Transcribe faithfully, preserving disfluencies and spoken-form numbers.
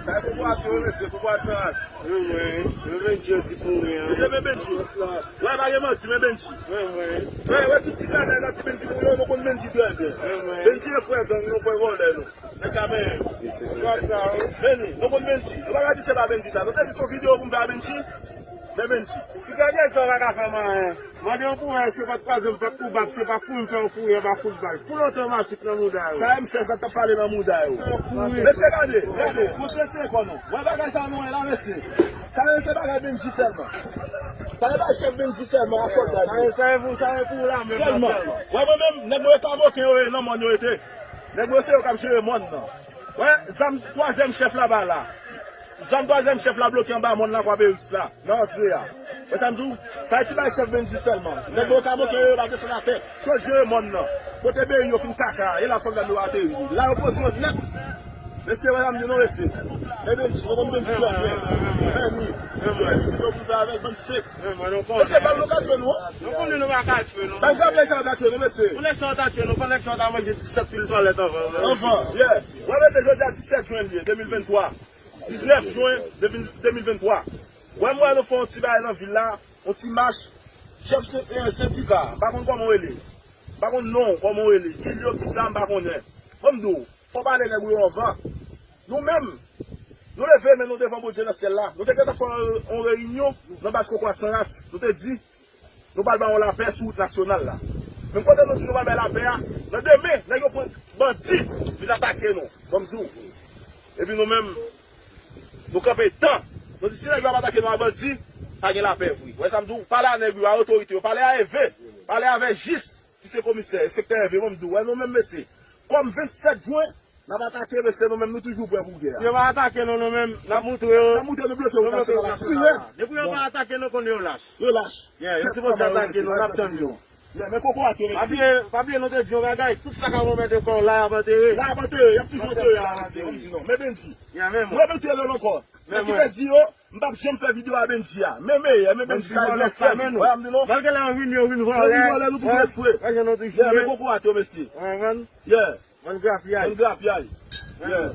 Sa e kokorat yo, mesye, kokorat san ras. Wi, mwen. Mwen Bendji yo di pou mwen an. Mesye, men Bendji. Wè, pa gen manti, men Bendji. Wi, mwen. Wè, wè, tout ti granèg ak ti Bendji pou yo, nou konn Bendji trè byen. Wi, mwen. Bendji e frè gang, nou frè vòlè, nou. Nèg la men. Kokorat sa, wi. Vini, nou konn Bendji. Nou pa ka di se pa Bendji sa. Nou te di se yon videyo pou m fè a Bendji. Men Bendji. Ti granèg sa pa ka fè m anyen. Mande yon kourè, se pa twazyèm, pa koubap, se pa kou m fè yon kourè, pa kout bal. Foul otomatik nan mouda yo. Sa M sèz la t ap pale nan mouda yo. Mesye, gade, gade. Fout retire kò nou. Wè bagay sa nou wè la, mesye. Sa yo se bagay Bendji sèlman. Sa yo bagay chèf Bendji sèlman, a sòlda yo. Sa yo, sa yo pou, sa yo pou lame sèlman. Wè mwen menm, nèg mwen kamoken yo ye, nan mòn yo rete. Nèg mwen se yo k ap jere mòn nan. Wè, zam twazyèm chèf la ba la. Zam twazyèm chèf la bloke anba mòn Lakwa Peris la. Nan antre a. Wè sa m di w, sa e ti bay chèf Bendji sèlman. Nèg yo kamoken yo, yo pa desann atè. Sòt jere mòn nan. Kote beyi yo fin kaka, e la sòlda yo ateri. La yo poze yo nèt. Mesye, wè sa m di nou, mesye. E Bendji, nou konn Bendji trè byen. Beni. Beni, se yo pou fè avèk bann fek. Mesye, bal nou ka tchwe nou. Nou konnen nou pa ka tchwe nou. Bal grapyay sa yo ta tchwe nou, mesye. Pou nèg sa yo ta tchwe nou, pou nèg sa yo ta manje disèt pil twalèt anvan. Anvan, yeah. Wè, mesye, jodi a disèt jen li ye, de mil venntwa. Diznèf jen de mil venntwa. Wè, m wè nou fè yon ti bagay nan vil la, yon ti mach. Chèf se- eh, sendika, m pa konn kòman w rele. M pa konn non w, kòman w rele. Gil yo, kisa, m pa konnen. Ban m di w, fò w pale nèg ou yo anvan. Nou menm, nou leve men nou devan Bondye nan syèl la. Nou te gentan fè yon, yon reyinyon nan baz Kokorat San Ras. Nou te di, nou pral ba yon lapè sou wout nasyonal la. Menm kote nou di nou pral bay lapè a, nan demen, nèg yo pran bandi vin atake nou. Ban m di w. Epi nou menm, nou kanpe tan. Nou di si nèg yo ap atake nou a bandi, pa gen lapè vre. Ou wè sa m di w? Pale a nèg yo, a otorite yo, pale a Eve, pale avè jis ki se komisè, enspektè Eve, ban m di w. Wè nou menm mesye, kòm vennsèt jen, n ap atake mesye, nou menm nou toujou prè pou gè a. Si yo pa atake nou, nou menm, n ap moutre yo. N ap moutre nou bloke wout nasyonal la. Depi yo pa atake nou, konnen yo lach. Yo lach. Yeah, yo sipoze atake nou, n ap tann yo. Yeah, men kokorat yo, mesye. Pa bliye, pa bliye nou te di yon bagay, tout sa k ap anmède kò w la, y ap antere. La y ap antere, y ap toujou antere la, mesye, ban m di non. Men Bendji. Yeah, men mwen. Mwen mete lè l ankò. Men mwen. Nèg ki te di yo, m p ap janm fè videyo a Bendji a. Men meyè, men Bendji sa e blòf fè m. Wè, m di non. Malgre lè yo vin, yo vin vòlè. Yo vin vòlè, nou toujou ret vre. Wè jan nou toujou ye. Yeah, men kokorat yo, mesye. Wè, man. Yeah. Bann grapyay. Bann grapyay. Yeah.